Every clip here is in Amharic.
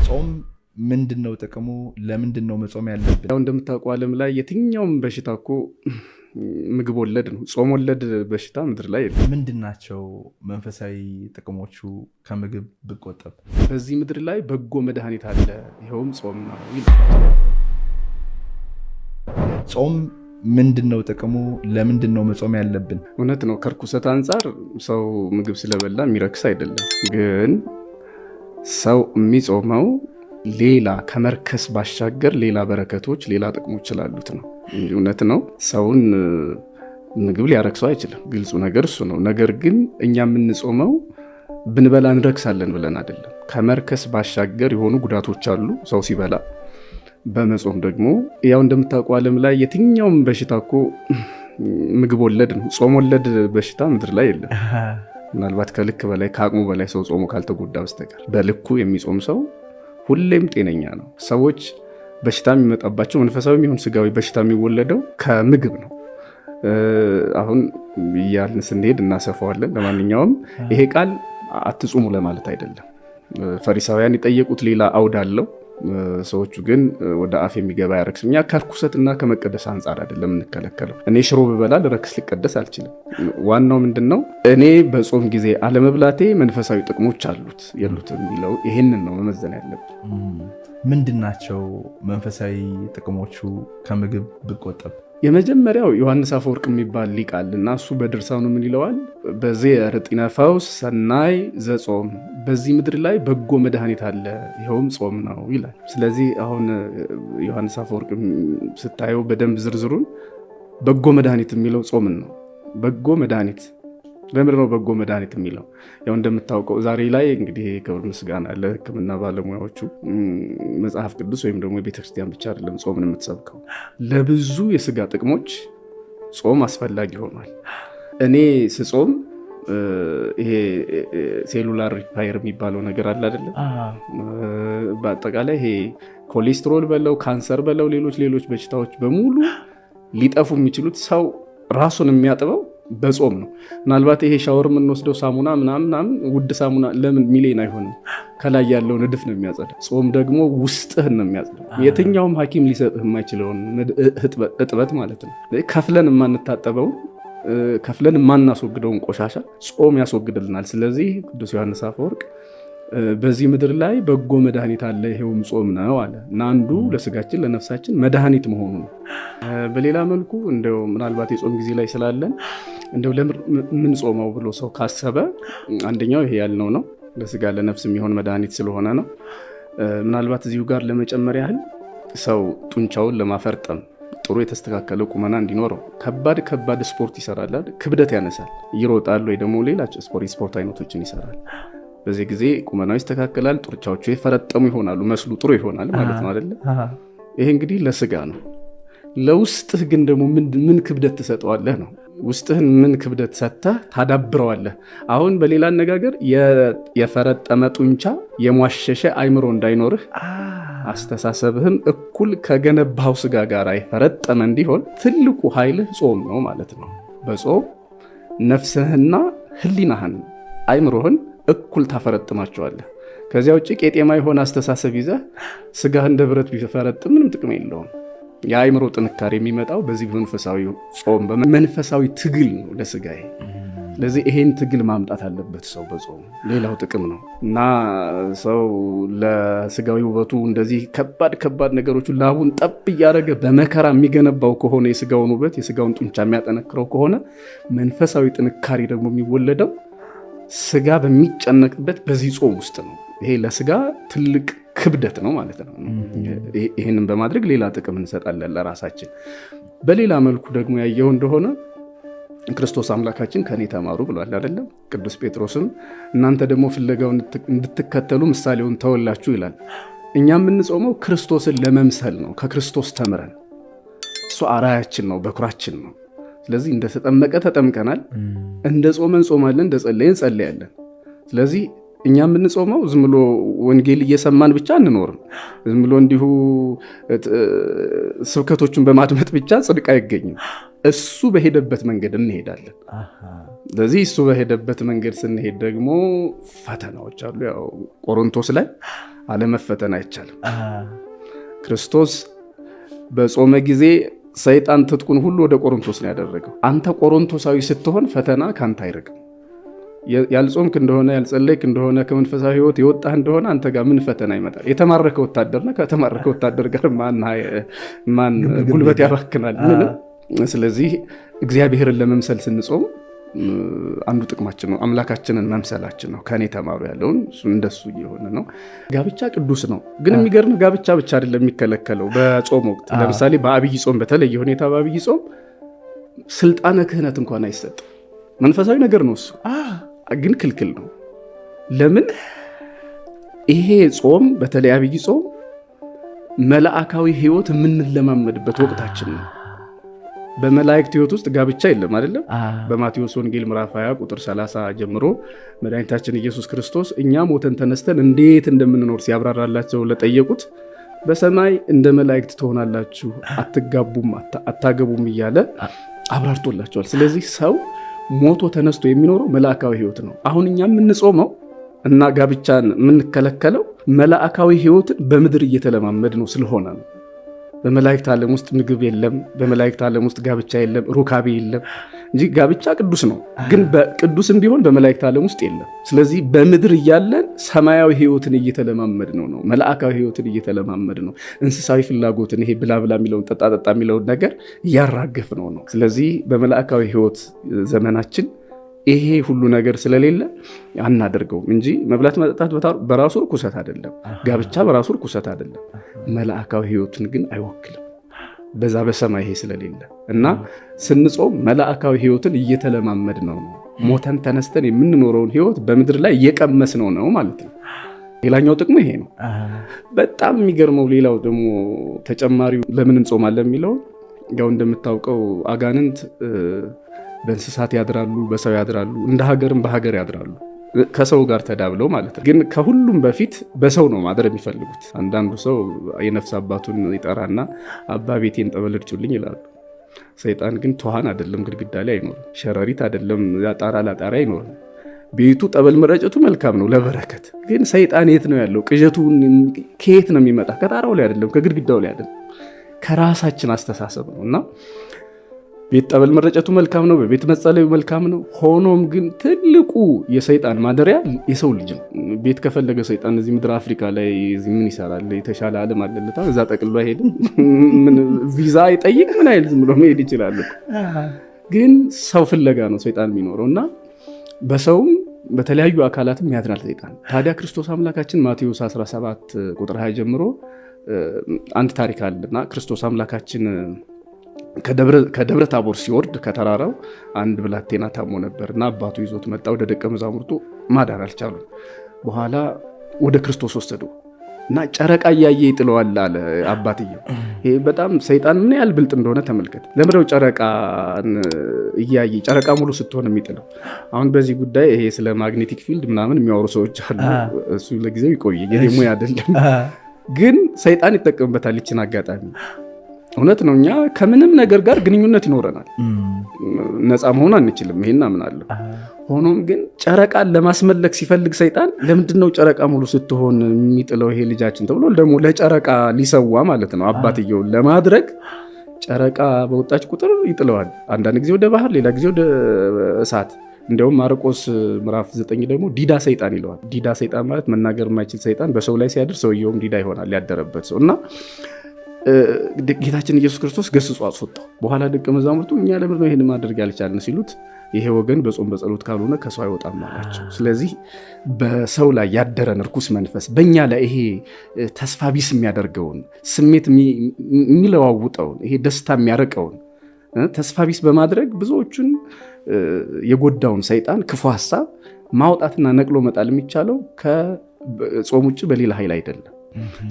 ጾም ምንድን ነው ጥቅሙ? ለምንድን ነው መጾም ያለብን? ያው እንደምታውቀው ዓለም ላይ የትኛውም በሽታ እኮ ምግብ ወለድ ነው። ጾም ወለድ በሽታ ምድር ላይ የለም። ምንድን ናቸው መንፈሳዊ ጥቅሞቹ ከምግብ ብቆጠብ? በዚህ ምድር ላይ በጎ መድኃኒት አለ፣ ይኸውም ጾም ነው ይላል። ጾም ምንድን ነው ጥቅሙ? ለምንድን ነው መጾም ያለብን? እውነት ነው። ከርኩሰት አንጻር ሰው ምግብ ስለበላ የሚረክስ አይደለም። ግን ሰው የሚጾመው ሌላ ከመርከስ ባሻገር ሌላ በረከቶች፣ ሌላ ጥቅሞች ስላሉት ነው። እውነት ነው። ሰውን ምግብ ሊያረክሰው አይችልም። ግልጹ ነገር እሱ ነው። ነገር ግን እኛ የምንጾመው ብንበላ እንረክሳለን ብለን አይደለም። ከመርከስ ባሻገር የሆኑ ጉዳቶች አሉ ሰው ሲበላ። በመጾም ደግሞ ያው እንደምታውቀው ዓለም ላይ የትኛውም በሽታ እኮ ምግብ ወለድ ነው። ጾም ወለድ በሽታ ምድር ላይ የለም። ምናልባት ከልክ በላይ ከአቅሙ በላይ ሰው ጾሞ ካልተጎዳ በስተቀር በልኩ የሚጾም ሰው ሁሌም ጤነኛ ነው። ሰዎች በሽታ የሚመጣባቸው መንፈሳዊ የሚሆን ስጋዊ በሽታ የሚወለደው ከምግብ ነው። አሁን እያልን ስንሄድ እናሰፋዋለን። ለማንኛውም ይሄ ቃል አትጹሙ ለማለት አይደለም። ፈሪሳውያን የጠየቁት ሌላ አውድ አለው። ሰዎቹ ግን ወደ አፍ የሚገባ አያረክስም። እኛ ከርኩሰትና ከመቀደስ አንጻር አይደለም የምንከለከለው። እኔ ሽሮ ብበላ ልረክስ ልቀደስ አልችልም። ዋናው ምንድን ነው? እኔ በጾም ጊዜ አለመብላቴ መንፈሳዊ ጥቅሞች አሉት የሉት የሚለው ይሄንን ነው መመዘን ያለብን። ምንድን ናቸው መንፈሳዊ ጥቅሞቹ ከምግብ ብቆጠብ? የመጀመሪያው ዮሐንስ አፈወርቅ የሚባል ሊቅ አለ እና እሱ በድርሳኑ ምን ይለዋል? በዚህ ርጢነ ፈውስ ሰናይ ዘጾም፣ በዚህ ምድር ላይ በጎ መድኃኒት አለ ይኸውም ጾም ነው ይላል። ስለዚህ አሁን ዮሐንስ አፈወርቅ ስታየው በደንብ ዝርዝሩን በጎ መድኃኒት የሚለው ጾምን ነው። በጎ መድኃኒት ለምንድን ነው በጎ መድኃኒት የሚለው? ያው እንደምታውቀው ዛሬ ላይ እንግዲህ ክብር ምስጋና ለሕክምና ባለሙያዎቹ መጽሐፍ ቅዱስ ወይም ደግሞ የቤተክርስቲያን ብቻ አይደለም ጾምን የምትሰብከው፣ ለብዙ የስጋ ጥቅሞች ጾም አስፈላጊ ሆኗል። እኔ ስጾም ይሄ cellular repair የሚባለው ነገር አለ አይደለም? በአጠቃላይ ይሄ ኮሌስትሮል በለው ካንሰር በለው ሌሎች ሌሎች በሽታዎች በሙሉ ሊጠፉ የሚችሉት ሰው ራሱን የሚያጥበው በጾም ነው። ምናልባት ይሄ ሻወር የምንወስደው ሳሙና ምናምን ምናምን ውድ ሳሙና ለምን ሚሊዮን አይሆንም? ከላይ ያለውን እድፍ ነው የሚያጸዳው። ጾም ደግሞ ውስጥህን ነው የሚያጸዳው። የትኛውም ሐኪም ሊሰጥህ የማይችለውን እጥበት ማለት ነው። ከፍለን የማንታጠበውን ከፍለን የማናስወግደውን ቆሻሻ ጾም ያስወግድልናል። ስለዚህ ቅዱስ ዮሐንስ አፈወርቅ በዚህ ምድር ላይ በጎ መድኃኒት አለ ይሄውም ጾም ነው አለ እና አንዱ ለስጋችን ለነፍሳችን መድኃኒት መሆኑ ነው። በሌላ መልኩ እንደው ምናልባት የጾም ጊዜ ላይ ስላለን እንደው ለምን ጾመው ብሎ ሰው ካሰበ አንደኛው ይሄ ያልነው ነው፣ ለስጋ ለነፍስ የሚሆን መድኃኒት ስለሆነ ነው። ምናልባት እዚሁ ጋር ለመጨመር ያህል ሰው ጡንቻውን ለማፈርጠም ጥሩ የተስተካከለ ቁመና እንዲኖረው ከባድ ከባድ ስፖርት ይሰራል፣ ክብደት ያነሳል፣ ይሮጣል፣ ወይ ደግሞ ሌላ ስፖርት አይነቶችን ይሰራል። በዚህ ጊዜ ቁመናው ይስተካከላል፣ ጡንቻዎቹ የፈረጠሙ ይሆናሉ፣ መስሉ ጥሩ ይሆናል ማለት ነው አይደለ? ይሄ እንግዲህ ለስጋ ነው። ለውስጥህ ግን ደግሞ ምን ክብደት ትሰጠዋለህ ነው። ውስጥህን ምን ክብደት ሰጥተህ ታዳብረዋለህ። አሁን በሌላ አነጋገር የፈረጠመ ጡንቻ የሟሸሸ አይምሮ እንዳይኖርህ አስተሳሰብህም እኩል ከገነባው ስጋ ጋር የፈረጠመ እንዲሆን ትልቁ ኃይልህ ጾም ነው ማለት ነው። በጾም ነፍስህና ህሊናህን አይምሮህን እኩል ታፈረጥማቸዋለህ። ከዚያ ውጭ ቄጤማ የሆነ አስተሳሰብ ይዘህ ስጋህ እንደ ብረት ቢፈረጥም ምንም ጥቅም የለውም። የአእምሮ ጥንካሬ የሚመጣው በዚህ በመንፈሳዊ ጾም በመንፈሳዊ ትግል ነው ለስጋዬ። ስለዚህ ይሄን ትግል ማምጣት አለበት ሰው በጾም። ሌላው ጥቅም ነው እና ሰው ለስጋዊ ውበቱ እንደዚህ ከባድ ከባድ ነገሮቹ ላቡን ጠብ እያደረገ በመከራ የሚገነባው ከሆነ የስጋውን ውበት የስጋውን ጡንቻ የሚያጠነክረው ከሆነ መንፈሳዊ ጥንካሬ ደግሞ የሚወለደው ስጋ በሚጨነቅበት በዚህ ጾም ውስጥ ነው። ይሄ ለስጋ ትልቅ ክብደት ነው ማለት ነው። ይህንን በማድረግ ሌላ ጥቅም እንሰጣለን ለራሳችን። በሌላ መልኩ ደግሞ ያየው እንደሆነ ክርስቶስ አምላካችን ከእኔ ተማሩ ብሏል አይደለም? ቅዱስ ጴጥሮስም እናንተ ደግሞ ፍለጋው እንድትከተሉ ምሳሌውን ተወላችሁ ይላል። እኛ የምንጾመው ክርስቶስን ለመምሰል ነው። ከክርስቶስ ተምረን እሱ አራያችን ነው፣ በኩራችን ነው። ስለዚህ እንደተጠመቀ ተጠምቀናል፣ እንደ ጾመ እንጾማለን፣ እንደ ጸለየ እንጸለያለን። ስለዚህ እኛ የምንጾመው ዝም ብሎ ወንጌል እየሰማን ብቻ አንኖርም። ዝም ብሎ እንዲሁ ስብከቶቹን በማድመጥ ብቻ ጽድቅ አይገኝም። እሱ በሄደበት መንገድ እንሄዳለን። ስለዚህ እሱ በሄደበት መንገድ ስንሄድ ደግሞ ፈተናዎች አሉ። ያው ቆሮንቶስ ላይ አለመፈተን አይቻልም። ክርስቶስ በጾመ ጊዜ ሰይጣን ትጥቁን ሁሉ ወደ ቆሮንቶስ ነው ያደረገው። አንተ ቆሮንቶሳዊ ስትሆን ፈተና ካንተ አይርቅም። ያልጾምክ እንደሆነ፣ ያልጸለይክ እንደሆነ፣ ከመንፈሳዊ ሕይወት የወጣህ እንደሆነ አንተ ጋር ምን ፈተና ይመጣል? የተማረከ ወታደር ነህ። ከተማረከ ወታደር ጋር ማን ጉልበት ያባክናል? ምንም። ስለዚህ እግዚአብሔርን ለመምሰል ስንጾም አንዱ ጥቅማችን ነው፣ አምላካችንን መምሰላችን ነው። ከኔ ተማሩ ያለውን እንደሱ እየሆነ ነው። ጋብቻ ቅዱስ ነው። ግን የሚገርም ጋብቻ ብቻ አይደለም የሚከለከለው በጾም ወቅት። ለምሳሌ በአብይ ጾም፣ በተለየ ሁኔታ በአብይ ጾም ስልጣነ ክህነት እንኳን አይሰጥም። መንፈሳዊ ነገር ነው እሱ፣ ግን ክልክል ነው። ለምን? ይሄ ጾም በተለይ አብይ ጾም መላእካዊ ሕይወት የምንለማመድበት ወቅታችን ነው። በመላእክት ሕይወት ውስጥ ጋብቻ የለም አይደለም። በማቴዎስ ወንጌል ምዕራፍ 20 ቁጥር 30 ጀምሮ መድኃኒታችን ኢየሱስ ክርስቶስ እኛ ሞተን ተነስተን እንዴት እንደምንኖር ሲያብራራላቸው ለጠየቁት በሰማይ እንደ መላእክት ትሆናላችሁ፣ አትጋቡም፣ አታገቡም እያለ አብራርቶላቸዋል። ስለዚህ ሰው ሞቶ ተነስቶ የሚኖረው መላእካዊ ሕይወት ነው። አሁን እኛ የምንጾመው እና ጋብቻን የምንከለከለው መላእካዊ ሕይወትን በምድር እየተለማመድ ነው ስለሆነ ነው። በመላእክት ዓለም ውስጥ ምግብ የለም። በመላእክት ዓለም ውስጥ ጋብቻ የለም፣ ሩካቤ የለም እንጂ ጋብቻ ቅዱስ ነው፣ ግን ቅዱስም ቢሆን በመላእክት ዓለም ውስጥ የለም። ስለዚህ በምድር እያለን ሰማያዊ ሕይወትን እየተለማመድ ነው ነው መላእካዊ ሕይወትን እየተለማመድ ነው። እንስሳዊ ፍላጎትን ይሄ ብላ ብላ የሚለውን ጠጣ ጠጣ የሚለውን ነገር እያራገፍ ነው ነው። ስለዚህ በመላእካዊ ሕይወት ዘመናችን ይሄ ሁሉ ነገር ስለሌለ አናደርገውም እንጂ መብላት መጠጣት በራሱ ርኩሰት አይደለም። ጋብቻ በራሱ ርኩሰት አይደለም። መላእካዊ ሕይወትን ግን አይወክልም። በዛ በሰማይ ይሄ ስለሌለ እና ስንጾም መላእካዊ ሕይወትን እየተለማመድ ነው ነው ሞተን ተነስተን የምንኖረውን ሕይወት በምድር ላይ እየቀመስ ነው ነው ማለት ነው። ሌላኛው ጥቅሙ ይሄ ነው። በጣም የሚገርመው ሌላው ደግሞ ተጨማሪው ለምን እንጾማለን የሚለው ያው እንደምታውቀው አጋንንት በእንስሳት ያድራሉ፣ በሰው ያድራሉ፣ እንደ ሀገርም በሀገር ያድራሉ፣ ከሰው ጋር ተዳብለው ማለት ነው። ግን ከሁሉም በፊት በሰው ነው ማደር የሚፈልጉት። አንዳንዱ ሰው የነፍስ አባቱን ይጠራና አባ ቤቴን ጠበል እርጩልኝ ይላሉ። ሰይጣን ግን ትኋን አይደለም፣ ግድግዳ ላይ አይኖርም። ሸረሪት አይደለም፣ ጣራ ላጣሪ አይኖርም። ቤቱ ጠበል መረጨቱ መልካም ነው ለበረከት። ግን ሰይጣን የት ነው ያለው? ቅዠቱን ከየት ነው የሚመጣ? ከጣራው ላይ አይደለም፣ ከግድግዳው ላይ አይደለም፣ ከራሳችን አስተሳሰብ ነው። እና ቤት ጠበል መረጨቱ መልካም ነው፣ በቤት መጸለዩ መልካም ነው። ሆኖም ግን ትልቁ የሰይጣን ማደሪያ የሰው ልጅ ነው። ቤት ከፈለገ ሰይጣን እዚህ ምድር አፍሪካ ላይ ምን ይሰራል? የተሻለ ዓለም አለለታ እዛ ጠቅልሎ አይሄድም። ቪዛ አይጠይቅ ምን አይል ዝም ብሎ መሄድ ይችላል። ግን ሰው ፍለጋ ነው ሰይጣን የሚኖረው እና በሰውም በተለያዩ አካላትም ያድራል ሰይጣን። ታዲያ ክርስቶስ አምላካችን ማቴዎስ 17 ቁጥር 20 ጀምሮ አንድ ታሪክ አለና ክርስቶስ አምላካችን ከደብረ ታቦር ሲወርድ ከተራራው አንድ ብላቴና ታሞ ነበር እና አባቱ ይዞት መጣ። ወደ ደቀ መዛሙርቱ ማዳን አልቻሉም። በኋላ ወደ ክርስቶስ ወሰዱ እና ጨረቃ እያየ ይጥለዋል አለ አባትየው። ይሄ በጣም ሰይጣን ምን ያህል ብልጥ እንደሆነ ተመልከት። ለምንድነው ጨረቃን እያየ ጨረቃ ሙሉ ስትሆን የሚጥለው? አሁን በዚህ ጉዳይ ይሄ ስለ magnetic field ምናምን የሚያወሩ ሰዎች አሉ። እሱ ለጊዜው ይቆይ፣ የኔ ሙያ አይደለም። ግን ሰይጣን ይጠቀምበታል ይችን አጋጣሚ። እውነት ነው። እኛ ከምንም ነገር ጋር ግንኙነት ይኖረናል። ነፃ መሆን አንችልም። ይሄን አምናለሁ። ሆኖም ግን ጨረቃን ለማስመለክ ሲፈልግ ሰይጣን ለምንድነው ጨረቃ ሙሉ ስትሆን የሚጥለው ይሄ ልጃችን ተብሎ ደግሞ ለጨረቃ ሊሰዋ ማለት ነው አባትየውን ለማድረግ ጨረቃ በወጣች ቁጥር ይጥለዋል። አንዳንድ ጊዜ ወደ ባህር፣ ሌላ ጊዜ ወደ እሳት። እንዲያውም ማርቆስ ምዕራፍ 9 ደግሞ ዲዳ ሰይጣን ይለዋል። ዲዳ ሰይጣን ማለት መናገር የማይችል ሰይጣን በሰው ላይ ሲያድር ሰውየውም ዲዳ ይሆናል ያደረበት ሰው። እና ጌታችን ኢየሱስ ክርስቶስ ገስጾ አስወጣው። በኋላ ደቀ መዛሙርቱ እኛ ለምንድን ነው ይሄን ማድረግ ያልቻልን ሲሉት ይሄ ወገን በጾም በጸሎት ካልሆነ ከሰው አይወጣም አላቸው። ስለዚህ በሰው ላይ ያደረን ርኩስ መንፈስ በእኛ ላይ ይሄ ተስፋ ቢስ የሚያደርገውን ስሜት የሚለዋውጠውን ይሄ ደስታ የሚያርቀውን ተስፋ ቢስ በማድረግ ብዙዎቹን የጎዳውን ሰይጣን ክፉ ሀሳብ ማውጣትና ነቅሎ መጣል የሚቻለው ከጾም ውጭ በሌላ ኃይል አይደለም።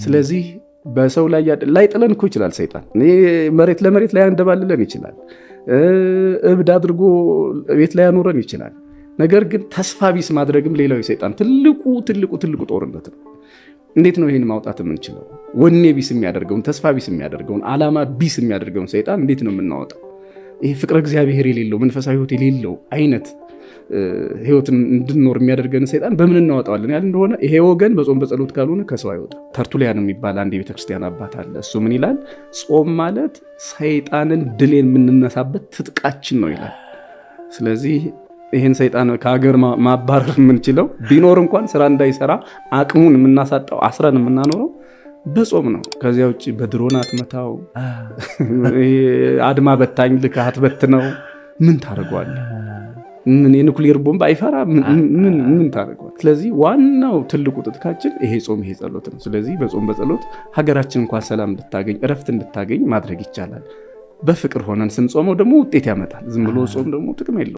ስለዚህ በሰው ላይ ላይጥለን እኮ ይችላል ሰይጣን። መሬት ለመሬት ላይ ያንደባልለን ይችላል። እብድ አድርጎ ቤት ላይ ያኖረን ይችላል። ነገር ግን ተስፋ ቢስ ማድረግም ሌላው የሰይጣን ትልቁ ትልቁ ትልቁ ጦርነት ነው። እንዴት ነው ይህን ማውጣት የምንችለው? ወኔ ቢስ የሚያደርገውን፣ ተስፋ ቢስ የሚያደርገውን፣ ዓላማ ቢስ የሚያደርገውን ሰይጣን እንዴት ነው የምናወጣው? ይሄ ፍቅረ እግዚአብሔር የሌለው መንፈሳዊ ሕይወት የሌለው አይነት ህይወትን እንድንኖር የሚያደርገን ሰይጣን በምን እናወጣዋለን ያል እንደሆነ ይሄ ወገን በጾም በጸሎት ካልሆነ ከሰው አይወጣም። ተርቱሊያን የሚባል አንድ የቤተክርስቲያን አባት አለ። እሱ ምን ይላል? ጾም ማለት ሰይጣንን ድል የምንነሳበት ትጥቃችን ነው ይላል። ስለዚህ ይህን ሰይጣን ከሀገር ማባረር የምንችለው ቢኖር እንኳን ስራ እንዳይሰራ አቅሙን የምናሳጣው አስረን የምናኖረው በጾም ነው። ከዚያ ውጭ በድሮን አትመታው፣ አድማ በታኝ ልከህ አትበትነው። ምን ታደርገዋለህ? ምን የኑክሌር ቦምብ አይፈራ? ምን ታደርገዋለህ? ስለዚህ ዋናው ትልቁ ትጥቃችን ይሄ ጾም ይሄ ጸሎት ነው። ስለዚህ በጾም በጸሎት ሀገራችን እንኳን ሰላም እንድታገኝ እረፍት እንድታገኝ ማድረግ ይቻላል። በፍቅር ሆነን ስንጾመው ደግሞ ውጤት ያመጣል። ዝም ብሎ ጾም ደግሞ ጥቅም የለውም።